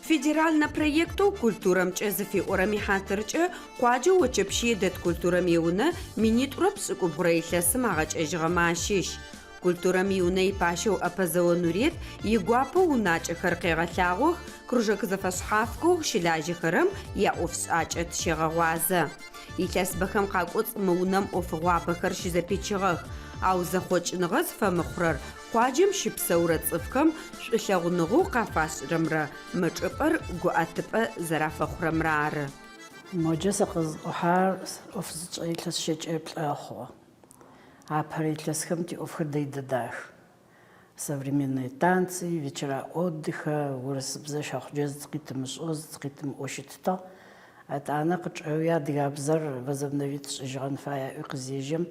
Федеральнэ проектэу Культурэмкӏэ зыфиӏорэм ихьатыркӏэ къуаджэу Очэпщые дэт культурэм иунэ минитӏурэ пшӏыкӏубгъурэ илъэсым агъэкӏэжьыгъэмэ ащыщ. Культурэм иунэ ипащэу ӏэпэзэо Нурет игуапэу унакӏэхэр къегъэлъагъох, кружок зэфэшъхьафхэу щылажьэхэрэм яӏофшӏакӏэ тыщегъэгъуазэ. Илъэсыбэхэм къакӏоцӏ мы унэм ӏофыгъуабэхэр щызэпичыгъэх, ау зэхъокӏыныгъэ зыфэмыхъурэр къуаджэм щыпсэурэ цӏыфхэм шӏулъэгъуныгъэу къафашӏырэмрэ мы чӏыпӏэр гуӏэтыпӏэ зэрафэхъурэмрэ ары. Моджэ сыкъызӏухьар ӏоф зытшӏэ илъэс щэкӏэ плӏэ хъугъэ. Апэрэ илъэсхэм тиӏофхэр дэй дэдагъэх. Современные танцы, вечера отдыха, урысыбзэ щэхъуджэ зыцкъи тымышӏэу, зыцкъи тымыӏоу щытытыгъ. Етӏанэ къычӏэуи адыгабзэр возобновить шӏыжьыгъэн фае аӏуи къызежьэм,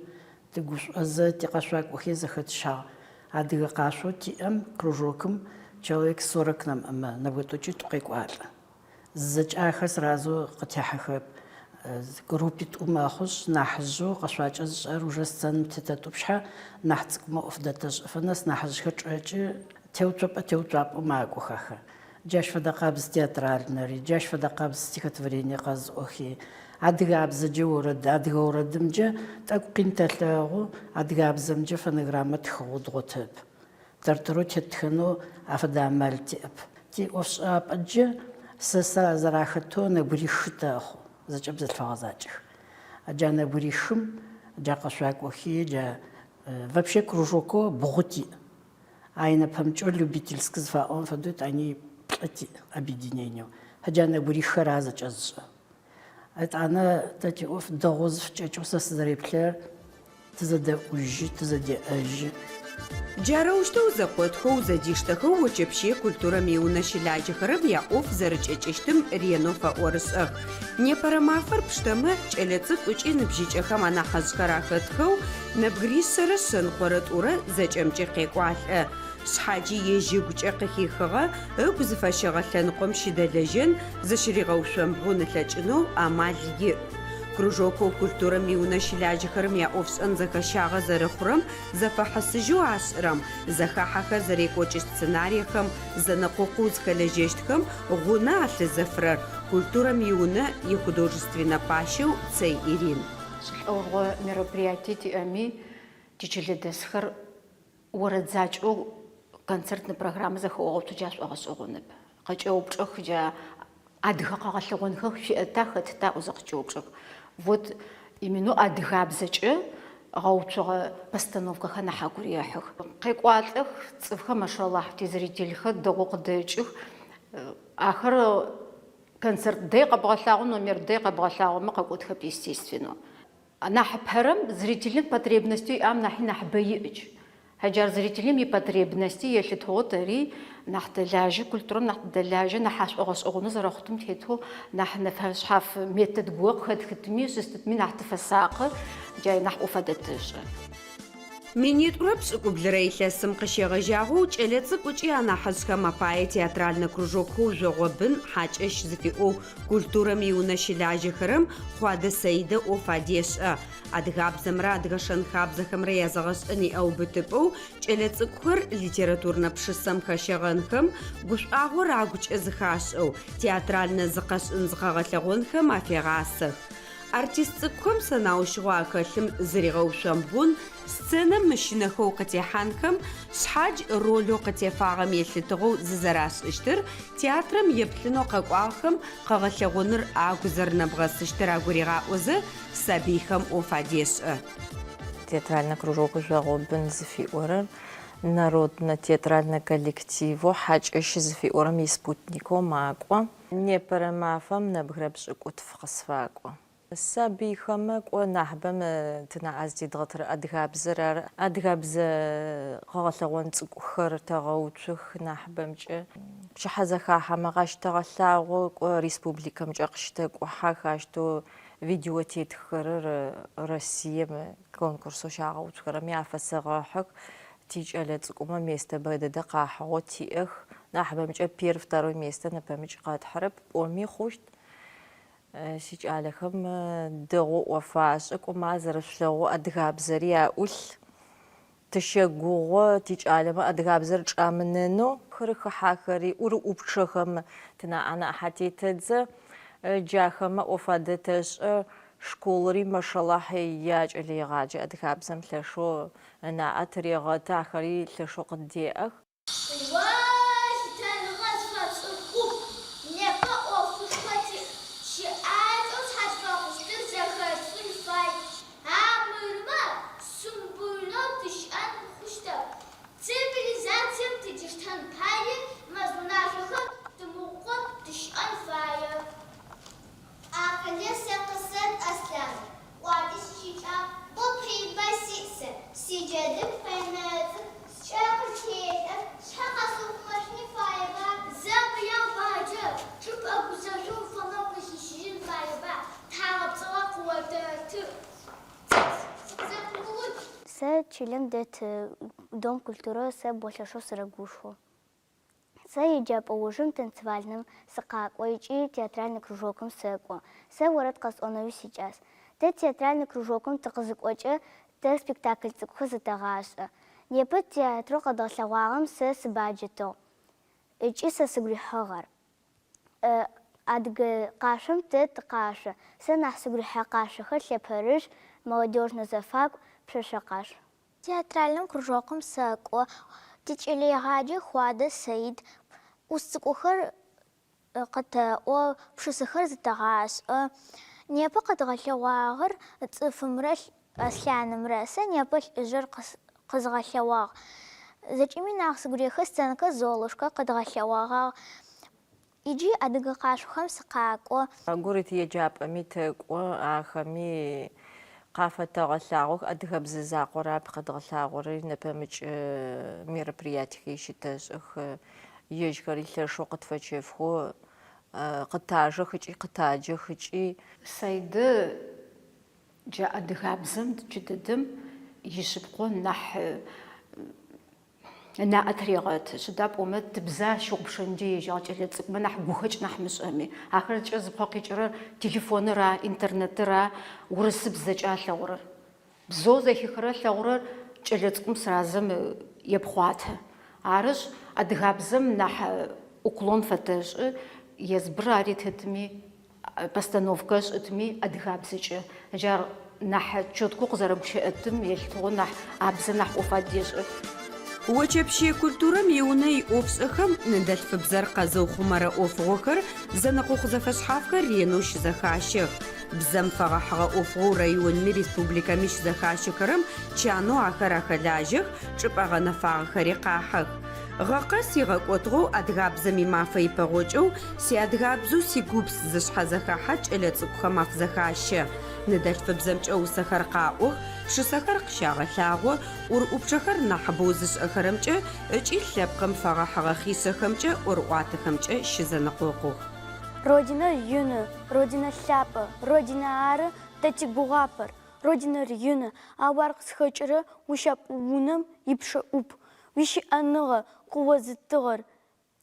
тыгушӏозэ тикъэшъуакӏохи зэхэтщагъ. Адыгэ къашъоу тиӏэм, кружокым, человек 40 нэмыӏэмэ, нэбгырэ тӏокӏитӏу къекӏуалӏэ. Зэкӏэ ахэр сразу къытехьэхэп. Группитӏу мэхъушъ, нахьыжъэу къэшъуакӏэ зышӏэрэр уже сценэм тетэтӏупщхьэ, нахь цӏыкӏумэ ӏоф дэтэшӏэфэ нэс нахьыжъхэр чӏэкӏы, теуцопӏэ-теуцуапӏэу макӏох ахэр. Джащ фэдэ къабз театральнэри, джащ фэдэ къабз стихотворение къэзыӏохи. Адыгабзэджэ орэд, адыгэ орэдымджэ тӏэкӏу къин тэлъэгъу, адыгабзэмджэ фонограммэ тхыгъэу дгъотэп. Тэр-тэрэу теттхэнэу афэдэ амал тиӏэп. Тиӏофшӏапӏэджэ сэ сазэрахэтэу нэбгырихы тэхъу, зэкӏэ бзылъфыгъэ закӏэх. Джа нэбгырихым джа къэшъуакӏохи, джа вообще кружокэу бгъу тиӏ. Ай нэпэмыкӏэу любительскэ зыфаӏорэм фэдэу етӏани плӏы тиӏ объединениеу. Джа нэбгыриххэр ары зэкӏэ зышӏэ. Етӏанэ тэ тиӏоф дэгъоу зыфыкӏэкӏэу сэ сызэреплъырэр тызэдэӏужьы, тызэдеӏэжьы. Джарэущтэу зэкъотхэу, зэдиштэхэу Очэпщые культурэм и Унэ щылажьэхэрэм яӏоф зэрыкӏэкӏыщтым ренэу фэӏорышӏэх. Непэрэ мафэр пштэмэ, кӏэлэцӏыкӏу ыкӏи ныбжьыкӏэхэм анахьыжъхэр ахэтхэу нэбгыришъэрэ шъэныкъорэ тӏурэ зэкӏэмкӏи къекӏуалӏэ. Шъхьаджи ежь ыгукӏэ къыхихыгъэ, ыгу зыфэщэгъэ лъэныкъом щыдэлэжьэн, зыщыригъэушъомбгъун ылъэкӏынэу амал иӏ. Кружокэу культурэм и Унэ щылажьэхэрэм яӏофшӏэн зэхэщагъэ зэрэхъурэм, зэфэхьысыжьэу ашӏырэм, зэхахьэхэр зэрекӏокӏыщт сценариехэм, зэнэкъокъоу зыхэлэжьэщтхэм гъунэ алъызыфырэр культурэм и Унэ ихудожественнэ пащэу Цэй Ирин. Лӏэужыгъо мероприятие тиӏэми, тичылэдэсхэр Орэд закӏэу концертнэ программэ зэхэогъэуцо джа ашӏогъэшӏэгъонэп. Къыкӏэупчӏэх джа адыгэ къэгъэлъэгъонхэр шъуиӏэта, хэтыта аӏозэ къыкӏэупчӏэх. Вот именно адыгабзэкӏэ гъэуцугъэ постановкэхэр нахь агу рехьых. Къекӏуалӏэх цӏыфхэр, машаллахь, тизрительхэр дэгъоу къыдэкӏых. Ахэр концерт дэй къэбгъэлъагъо, номер дэй къэбгъэлъагъомэ къэкӏотхэп, естественно. Нахьыпэрэм зрителым потребностэу иӏам нахьи нахьыбэ иӏ джы. Джар зрителым ипотребности елъытыгъэу тэри нахь тэлажьэ, культурэм нахь тыдэлажьэ, нахь ашӏогъэшӏэгъонэу зэрэхъутым тетэу, нахь нэфэшъхьаф метод горэ къыхэтхытми, шъыстытми нахь тыфэсакъы, джай нахь ӏоф адэтэшӏэ. Минитӏурэ пшӏыкӏублырэ илъэсым къыщегъэжьагъэу кӏэлэцӏыкӏу ыкӏи анахьыжъхэм апае театральнэ кружокхэу Жъогъобын, Хьакӏэщ зыфиӏоу культурэм и Унэ щылажьэхэрэм Хъуадэ Саидэ ӏоф адешӏэ. Адыгабзэмрэ адыгэ шэн-хабзэхэмрэ язэгъэшӏэн иӏэубытыпӏэу кӏэлэцӏыкӏухэр литературнэ пшысэм хэщэгъэнхэм, гушӏуагъор агукӏэ зыхашӏэу, театральнэ зыкъэшӏын-зыкъэгъэлъэгъонхэм афегъасэх. Артист цӏыкӏухэм сэнаущыгъэу ахэлъым зыригъэушъомбгъун, сценэм мыщынэхэу къытехьанхэм, шъхьадж ролэу къытефагъэм елъытыгъэу зызэрашӏыщтыр, театрэм еплъынэу къэкӏуагъэхэм къэгъэлъэгъоныр агу зэрэнэбгъэсыщтыр агуригъаӏозэ, сабыйхэм ӏоф адешӏэ. Театральнэ кружокэу Жъогъобын зыфиӏорэр народнэ театральнэ коллективэу Хьакӏэщ зыфиӏорэм испутникэу макӏо. Непэрэ мафэм нэбгырэ пшӏыкӏутф къысфакӏо. Сабыйхэмэ кӏо нахьыбэм тынаӏэ зытедгъэтырэ адыгабзэр ары. Адыгабзэ къэгъэлъэгъон цӏыкӏухэр тэгъэуцух нахьыбэмкӏэ. Пчыхьэзэхахьэмэ къащытэгъэлъагъо, кӏо республикэмкӏэ къыщытэкӏухьэх, ащтэу видео тетххэрэр Россием конкурсэу щагъэуцухэрэми афэсэгъэхьых. Тикӏэлэцӏыкӏумэ местэ бэ дэдэ къахьыгъэу тиӏэх. Нахьыбэмкӏэ первый, второй местэ нэпэмыкӏ къэтхьырэп пӏоми хъущт. Сикӏалэхэм дэгъоу ӏоф ашӏэ, кӏо ма зэрэшъулъэгъоу адыгабзэри аӏулъ. Тыщэгугъо тикӏалэмэ адыгабзэр чӏамынэнэу, хырыхыхьэхэри, ӏурыӏупчъэхэм тынаӏэ нахь атетэдзэ, джахэмэ ӏоф адэтэшӏэ, школри мэшэлахь якӏэлэегъаджэ адыгабзэм лъэшэу ынаӏэ тырегъэты, ахэри лъэшэу къыддеӏэх. О лъытэныгъэ зыфэтшӏын куп, непэ ӏофышхо тиӏ, щыӏакӏэу шъхьэтфэхъущтыр зэхэтфын фай. Армырмэ, сумбурнэу тыщыӏэн хъущтэп. Цивилизацием тыдиштэн пае мэз унашъохэр тымыукъоу тыщыӏэн фае. Акъылыр сэ къысэт, Аслъан, кӏуачӏи сищыкӏагъ, бо пыибэ сиӏ сэ, сиджэдыгу къенэцӏы, скӏэ къытелӏэ, сшъхьэ къэсыухъумэшъуни фаеба? Зэ быяу баджэ, чӏыпӏэ гузэжъу уфэмэ укъыхищыжьын фаеба, тхьагъэпцӏыгъэ къыотэты. Зэпымыут! Сэ чылэм дэт Дом культурэ сэ бо лъэшэу сырэгушхо. Сэ еджапӏэ ужым танцевальнэм сыкъакӏо ыкӏи театральнэ кружокым сэкӏо. Сэ орэд къэсӏонэуи сикӏас. Тэ театральнэ кружокым тыкъызыкӏокӏэ тэ спектакль цӏыкӏухэр зэтэгъашӏэ. Непэ театрэу къэдгъэлъэгъуагъэм сэ сыбаджэтыгъ ыкӏи сэ сыгу рихьыгъ ар. Адыгэ къашъом тэ тыкъашъо. Сэ нахь сыгу рихьырэ къашъохэр лъэпэрышъу, молодежнэ зэфакӏу, пшъэшъэ къашъу. Театральнэ кружокым сэкӏо. Тикӏэлэегъаджэ Хъуадэ Саид ӏус цӏыкӏухэр къытэӏо, пшысэхэр зэтэгъашӏэ. Непэ къэдгъэлъэгъуагъэр цӏыфымрэ аслъанымрэ. Сэ непэ лӏыжъыр къэзгъэлъэгъуагъ. Зэкӏэми нахь сыгу рехьы сценкэ Золушка къэдгъэлъэгъуагъ. Иджы адыгэ къашъохэм сыкъакӏо. Гурыт еджапӏэми тэкӏо, ахэми къафэтэгъэлъагъох, адыгэбзэ закъорап къэдгъэлъагъорэр, нэпэмыкӏ мероприятиехэри щытэшӏых, ежьхэри лъэшэу къытфэчэфхэу къытажэх ыкӏи къытаджэх ыкӏи. Саидэ джа адыгабзэм джыдэдэм ишъыпкъэу нахь ынаӏэ тырегъэты. Сыда пӏомэ тыбзэ ащыгъупшэнкӏэ ежьагъ кӏэлэцӏыкӏумэ нахь гухэкӏ нахь мышӏэми. Ахэр зэкӏэ зыпкъ къикӏырэр телефоныра, интернетыра, урысыбзэкӏэ алъэгъурэр. Бзэу зэхихырэр ылъэгъурэр кӏэлэцӏыкӏум сразэм епхъуатэ. Арышъ, адыгабзэм нахь уклон фэтэшӏы, езбыр аритытми, Постановкэ ышӏытми адыгабзэкӏэ, джар нахь четкэу къызэрэгущыӏэтым елъытыгъэу нахь абзэ нахь ӏоф адешӏэ. Очэпщые культурэм и Унэ иӏофшӏэхэм ныдэлъфыбзэр къэзыухъумэрэ ӏофыгъохэр, зэнэкъокъу зэфэшъхьафхэр ренэу щызэхащэх. Бзэм фэгъэхьыгъэ ӏофыгъоу районми республикэми щызэхащэхэрэм чанэу ахэр ахэлажьэх, чӏыпӏэ гъэнэфагъэхэри къахьых. Гъэ къэс игъэкӏотыгъэу адыгабзэм и Мафэ ипэгъокӏэу Сиадыгабзэу сигупс зышъхьэ зэхахьэ кӏэлэцӏыкӏухэм афызэхащэ. Ныдэлъфыбзэмкӏэ усэхэр къаӏох, пшысэхэр къыщагъэлъагъо, ӏурыӏупчъэхэр нахьыбэу зышӏэхэрэмкӏэ ыкӏи лъэпкъым фэгъэхьыгъэ хъишъэхэмкӏэ, ӏорыӏуатэхэмкӏэ щызэнэкъокъух. Родинэр ины, Родинэ лъапӏэ, Родинэ ары тэ тигугъапэр. Родинэр ины, ау ар къызхэкӏырэ ущапӏугъ унэм ипчъэӏуп. Уищыӏэныгъэ къыозытыгъэр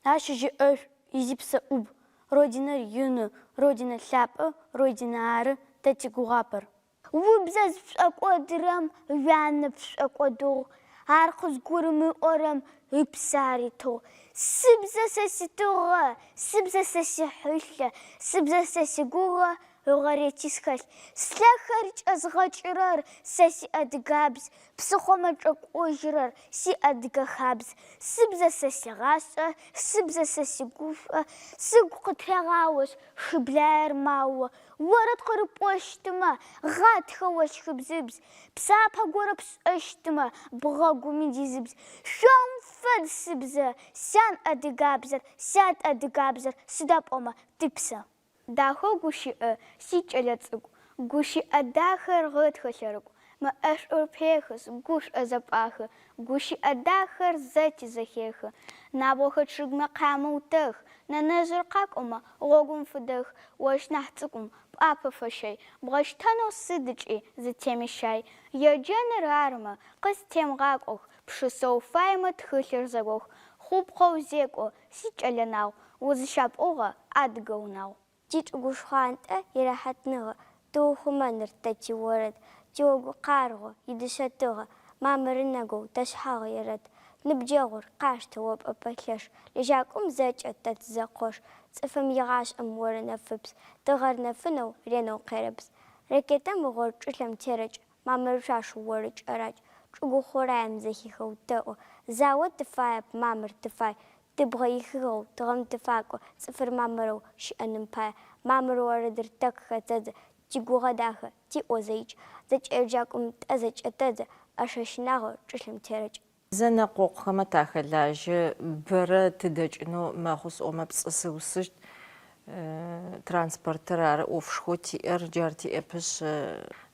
Ащ ижьы ӏэшӏу, изипсэ ӏуб. Родинэр ины, Родинэ лъапӏэ, Родинэ ары тэ тигугъапэр. Убзэ зыпшӏокӏодырэм уянэ пшӏокӏодыгъ, ар къызгурымыӏорэм ыпсэ аритыгъ. Сыбзэ сэ ситыгъэ, сыбзэ сэ сихьылъэ, сыбзэ сэ сигугъэ, Гъэрети схэлъ. Слъэхэр кӏэзгъэкӏырэр сэ сиадыгабз, Псыхъомэ чӏэкӏожьырэр сиадыгэ хабз. Сыбзэ сэ сигъашӏэ, сыбзэ сэ сигушӏо, Сыгу къытрегъаошъ, шыблаер мао. Орэд къырыпӏощтымэ, гъатхэ ощхыбзыбз, Псапэ горэ пшӏэщтымэ, бгъэгуми дизыбз. Шъоум фэд сыбзэ, сян адыгабзэр, Сят адыгабзэр, сыда пӏомэ, тыпсэ. Дахэу гущыӏэ, сикӏэлэцӏыкӏу, Гущыӏэ дахэр гъэтхэ лъэрыкӏу. Мэ ӏэшӏур пехышъ, гушӏозэ пӏахы, Гущыӏэ дахэр зэ тизэхехы. Набгъохэр чъыгмэ къямыутэх, Нэнэжъыр къакӏомэ, гъогум фыдэх, Ощ нахь цӏыкӏум пӏапэ фэщэй, Бгъэщтэнэу сыдыкӏи зытемыщай. Еджэныр армэ, къызтемыгъакӏох, Пшысэ уфаемэ тхылъыр зэгох. Хъупхъэу зекӏо, сикӏэлэ нагъу, Узыщапӏугъэ адыгэ унагъу. Тичӏыгу шхъуантӏэ ирэхьатныгъэ, Тыухъумэныр тэ тиорэд. Тиогу къаргъо идышъэ тыгъэ. Мамыры нэгоу ташъхьагъ ерэт. Ныбджэгъур, къаштэ о пӏэпэ лъэш, Лэжьакӏом зэкӏэ тэ тызэкъош. Цӏыфым игъашӏэм орэнэфыпс, Тыгъэр нэфынэу ренэу къерэпс. Ракетэ мыгъор чӏылъэм терэкӏ, Мамыр шъуашэу оры кӏэракӏ. Чӏыгу хъураем зэхихэу тэӏо, Зао тыфаеп, мамыр тыфай. Тыбгъэ ихыгъэу тыгъэм тыфакӏо, Цӏыфыр мамырэу щыӏэным пае. Мамыр орэдыр тэ къыхэтэдзэ, Тигугъэ дахэ, тиӏо зэикӏ. Зэкӏэ еджакӏом тӏэ зэкӏэтэдзэ, ӏэшэ щынагъо чӏылъэм терэкӏ. Зэнэкъокъухэмэ тахэлажьэ, бэрэ тыдэкӏынэу мэхъу сӏомэ пцӏы сыусыщт. Транспортыр ары ӏофшхоу тиӏэр, джар тиӏэпышъ,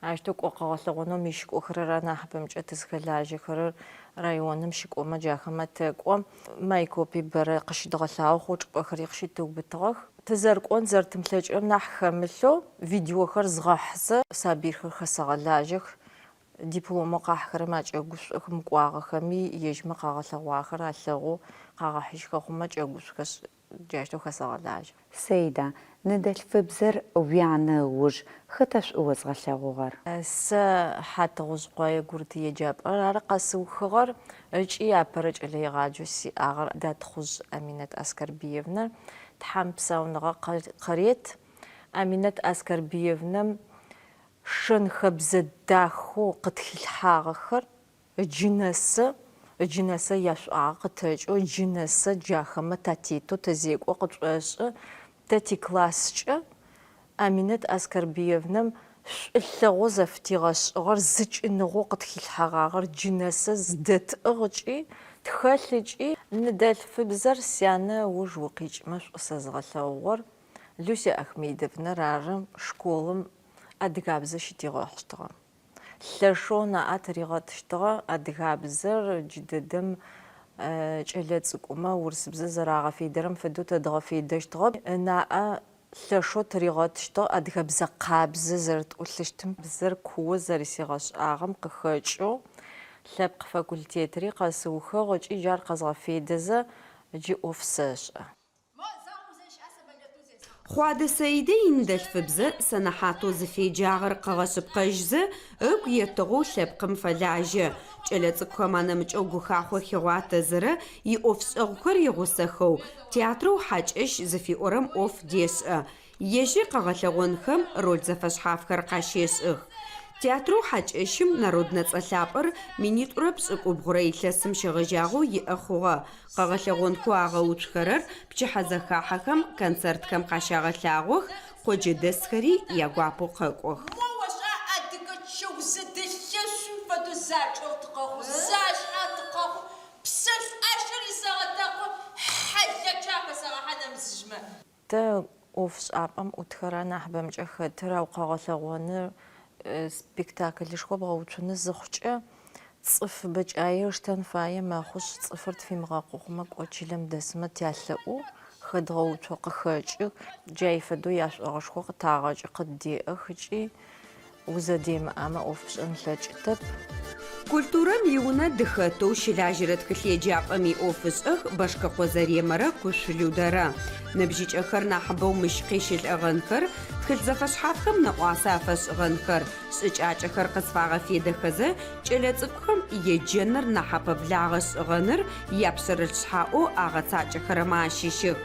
аущтэу кӏо къэгъэлъэгъонэу мыщ щыкӏохэрэр анахьыбэмкӏэ тызхэлажьэхэрэр районым щыкӏомэ джахэмэ тэкӏо. Майкопи бэрэ къыщыдгъэлъагъо хъоу чӏыпӏэхэри къыщытыубытыгъэх. Тызэркӏон зэртымылъэкӏырэм нахь хэмылъэу видеохэр згъэхьызэ сабыйхэр хэсэгъэлажьэх, дипломэу къахьыхэрэм акӏэгушӏух, мыкӏуагъэхэми ежьмэ къагъэлъэгъуагъэхэр алъэгъоу къагъэхьыжьхэ хъумэ кӏэгушӏухэшъ, джащтэу хэсэгъэлажьэх. Саида, ныдэлъфыбзэр уянэ ыуж хэта шӏу озгъэлъэгъугъэр? Сэ Хьатыгъужъыкъое гурыт еджапӏэр ары къэсыухыгъэр ыкӏи апэрэ кӏэлэегъаджэу сиӏагъэр Датхъужъ Аминэт Аскэрбиевнэр. Тхьэм псауныгъэ къырет. Аминэт Аскэрбиевнэм шэн-хэбзэ дахэу къытхилъхьагъэхэр Ыджы нэсэ, ыджы нэсэ яшӏуагъэ къытэкӏэу, ыджы нэсэ джахэмэ татетэу тэзекӏо къытшӏошӏы. Тэ тикласскӏэ Аминэт Аскэрбиевнэм шӏулъэгъоу зэфытигъэшӏыгъэр, зыкӏыныгъэу къытхилъхьэгъагъэр джы нэсэ зыдэтӏыгъ ыкӏи тхэлъ ыкӏи ныдэлъфыбзэр сянэ ыуж укъикӏмэ шӏу сэзгъэлъэгъугъэр Люся Ахмедовнар ары школым адыгабзэ щытигъэхьыщтыгъэ. Лъэшэу ынаӏэ тыригъэтыщтыгъэ адыгабзэр джыдэдэм кӏэлэцӏыкӏумэ урысыбзэ зэрагъэфедэрэм фэдэу тэ дгъэфедэщтыгъэп. Ынаӏэ лъэшэу тыригъэтыщтыгъ адыгэбзэ къабзэ зэрэтӏулъыщтым, бзэр куоу зэрэсигъэшӏагъэм къыхэкӏэу лъэпкъ факультетри къэсыухыгъ ыкӏи джар къэзгъэфедэзэ джы ӏоф сэшӏэ. Хъуадэ Саидэ иныдэлъфыбзэ сэнэхьатэу зыфеджагъэр къыгъэшъыпкъэжьзэ, ыгу етыгъэу лъэпкъым фэлажьэ. Кӏэлэцӏыкӏухэм анэмыкӏэу гухахъо хигъуатэзэрэ иӏофшӏэгъухэр игъусэхэу театрэу Хьакӏэщ зыфиӏорэм ӏоф дешӏэ. Ежьри къэгъэлъэгъонхэм роль зэфэшъхьафхэр къащешӏых. Театрэу Хьакӏэщым народнэ цӏэ лъапӏэр минитӏурэ пшӏыкӏубгъурэ илъэсым щегъэжьагъэу иӏэ хъугъэ. Къэгъэлъэгъонхэу агъэуцухэрэр пчыхьэзэхахьэхэм, концертхэм къащагъэлъагъох, къоджэдэсхэри ягуапэу къэкӏох. Мо ошӏа адыгэ чэу зэдэлъэшъум фэдэу зачӏэгъ тыкъэхъу, зашъхьагъ тыкъэхъу, пцэшӏу ӏашэр исэгъэтэкъу, хьалэч ахэсэгъахьэ нэмызыжьмэ. Тэ ӏофшӏапӏэм ӏутхэр анахьыбэмкӏэ хэтыр, ау къэгъэлъэгъоныр, спектаклышхо бгъэуцуны зыхъукӏэ, цӏыф бэкӏае ыштэн фае мэхъушъ, цӏыфыр тфимыгъэкъу хъумэ, кӏо чылэм дэсмэ тялъэӏу, хэдгъэуцоу къыхэкӏы. Джай фэдэу яшӏогъэшхо къытагъэкӏы, къыддеӏэх ыкӏи Узэдемыӏэмэ ӏоф пшӏэн плъэкӏытэп. Культурэм и Унэ дыхэтэу щылажьэрэ тхылъеджапӏэм иӏофышӏэх Бэшкэкъо Заремэрэ Кушъу Людэрэ. Ныбжьыкӏэхэр нахьыбэу мыщ къещэлӏэгъэнхэр, тхылъ зэфэшъхьафхэм нэӏуасэ афэшӏыгъэнхэр, шӏыкӏакӏэхэр къызфагъэфедэхэзэ кӏэлэцӏыкӏухэм еджэныр нахь апэблагъэ шӏыгъэныр япшъэрылъ шъхьаӏэу агъэцакӏэхэрэмэ ащыщых.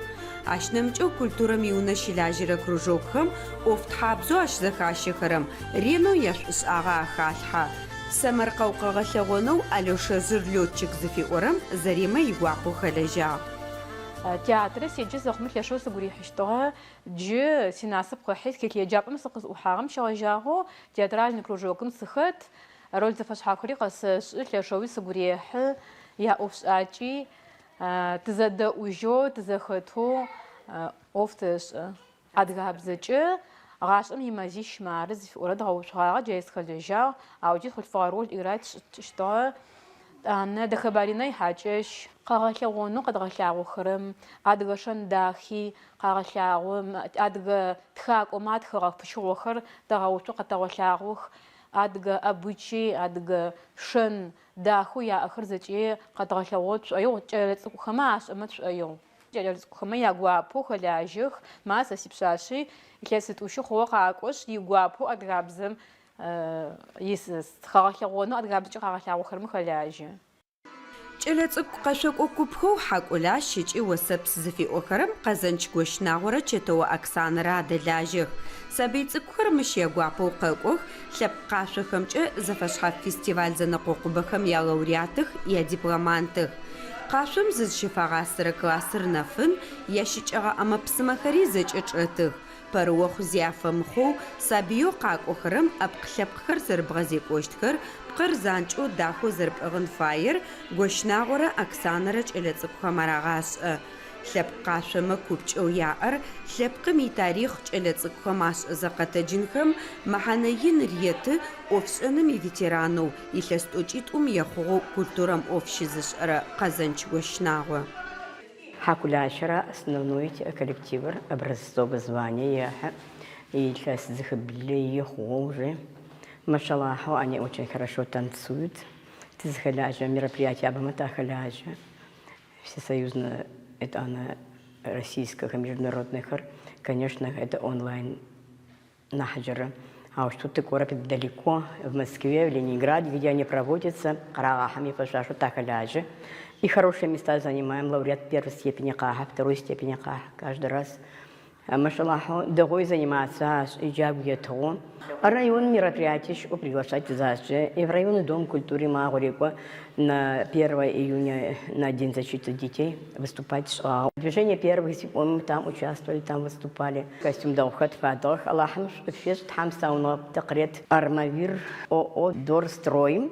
Ащ нэмыкӏэу культурэм и Унэ щылажьэрэ кружокхэм ӏофтхьабзэу ащызэхащэхэрэм ренэу яшӏушӏагъэ ахалъхьэ. Сэмэркъэу къэгъэлъэгъонэу Алешэжъыр летчик зыфиӏорэм Заремэ игуапэу хэлэжьагъ. Театрэ седжэ зэхъумэ лъэшэу сыгу рихьыщтыгъэ. Джы синасып къыхьи, тхылъеджапӏэм сыкъызӏухьагъэм щегъэжьагъэу театральнэ кружокым сыхэт, роль зэфэшъхьафхэри къэсэшӏы, лъэшэуи сыгу рехьы, яӏофшӏакӏи Тызэдэӏужьэу, тызэхэтэу ӏоф тэшӏэ. Адыгабзэкӏэ Гъашӏэм имэзищ мары зыфиӏорэ дгъэуцугъагъэ, джаи сыхэлэжьагъ, ау джы хъулъфыгъэ роль играть сшӏыщтыгъэ. Тӏанэ Дэхэбаринэ ихьакӏэщ. Къэгъэлъэгъонэу къэдгъэлъагъохэрэм адыгэ шэн дахи къагъэлъагъо, адыгэ тхакӏомэ атхыгъэ пычыгъохэр тэгъэуцу, къэтэгъэлъагъох, адыгэ обычай, адыгэ шэн Дахэу яӏэхэр зэкӏэ къэдгъэлъэгъо тшӏоигъу, кӏэлэцӏыкӏухэмэ ашӏэмэ тшӏоигъу. Кӏэлэцӏыкӏухэмэ ягуапэу хэлажьэх. Ма, сэ сипшъашъи илъэс зытӏущы хъугъэ къакӏошъ, игуапэу адыгабзэм. Къэгъэлъэгъонэу адыгабзэкӏэ къагъэлъагъохэрэм хэлажьэ. Кӏэлэцӏыкӏу къэшъокӏо купхэу Хьакӏулащ ыкӏи Осэпс зыфиӏохэрэм Къэзэнч Гощнагъорэ Чэтэо Оксанэрэ адэлажьэх. Сабый цӏыкӏухэр мыщ ягуапэу къэкӏох, лъэпкъ къашъохэмкӏэ зэфэшъхьаф фестиваль-зэнэкъокъубэхэм ялауреатых, ядипломантых. Къашъом зызщыфагъасэрэ классыр нэфын, ящыкӏэгъэ ӏэмэ-псымэхэри зэкӏэ чӏэтых. Пэрыохъу зи афэмыхъоу сабыеу къакӏохэрэм ӏэпкъ-лъэпкъхэр зэрыбгъэзекӏощтхэр, пкъыр занкӏэу дахэу зэрыпӏыгъын фаер Гощнагъорэ Оксанэрэ кӏэлэцӏыкӏухэм арагъашӏэ. Лъэпкъ къашъомэ купкӏэу яӏэр лъэпкъым итарихъ кӏэлэцӏыкӏухэм ашӏэзэ къэтэджынхэм мэхьэнэ ин реты ӏофшӏэным иветеранэу илъэс тӏокӏитӏум ехъугъэу культурэм ӏоф щызышӏэрэ Къэзэнч Гощнагъо. Хьакулащэр основной коллективыр образцовое звание ехьы, илъэс зыхыблы хъугъэу уже. Машалахьэу они очень хорошо танцуют. Тызхэлажьэ мероприятиябэмэ тахэлажьэ. Всесоюзно етӏанэ российскэхэр, международныйхэр, конечно, это онлайн Нахь джыры. Аущтэу тыкӏорэп далеко, в Москве, в Ленинграде, где они проводятся, къырагъахьэм ифэшъуашэу тахэлажьэ. И хорошие места занимаем, лауреат первой степени къахьы, второй степени къахьы каждый раз. Машалахьу, дэгъоу заниматься ашӏы, джагу етыгъэу. Район мероприятие щыӏэу приглашать тызашӏыкӏэ, и в районный дом культуры ма гъорекӏо на 1 июня на День защиты детей выступать тшӏыгъагъ. Движение первых зыфиӏомэ там участвовали, там выступали. Костюм дэгъухэр тфадыгъэх. Алахьым шӏу фешӏ, Тхьэм псауныгъэ пытэ къырет. Армавир ООО Дорстроим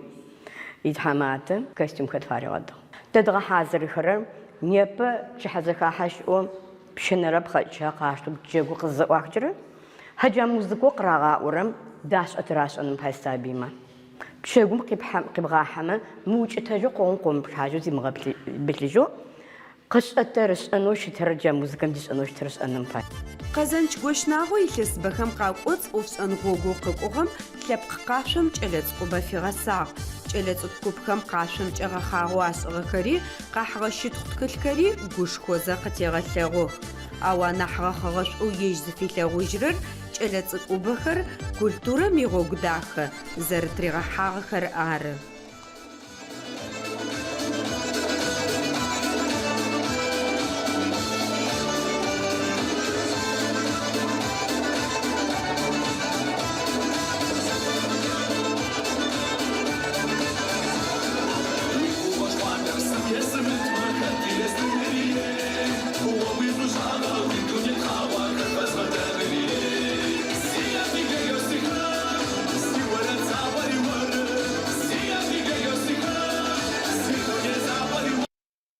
итхьаматэ костюмхэр тфаригъэдыгъ. Тэ дгъэхьазырхэрэр непэ пчыхьэзэхахьэ щыӏэу пщынэрэ пхъэӏчэ къаштэу джэгу къыззэӏуахкӏэрэ хьэджа музыкэу къырагъаӏорэм дашӏэ-тырашӏэным пай сабыймэ. Пчэгум къибгъахьэмэ, мыукӏытэжьэу къогъум къомыплъхьажьэу зимыгъэбылъыжьэу къышӏэтэр ышӏэнэу щытыр джа музыкэм дишӏэнэу щытыр ышӏэным пай. Къэзэнч Гощнагъо илъэсыбэхэм къакӏоцӏ ӏофшӏэн гъогоу къыкӏугъэм лъэпкъ къашъом кӏэлэцӏыкӏубэ фигъэсагъ. Кӏэлэцӏыкӏу купхэм къашъомкӏэ гъэхъагъэу ашӏыгъэхэри, къахьыгъэ щытхъу тхылъхэри гушхозэ къытегъэлъэгъух. Ау анахь гъэхъэгъэшӏоу ежь зыфилъэгъужьырэр кӏэлэцӏыкӏубэхэр культурэм игъогу дахэ зэрэтыригъэхьагъэхэр ары.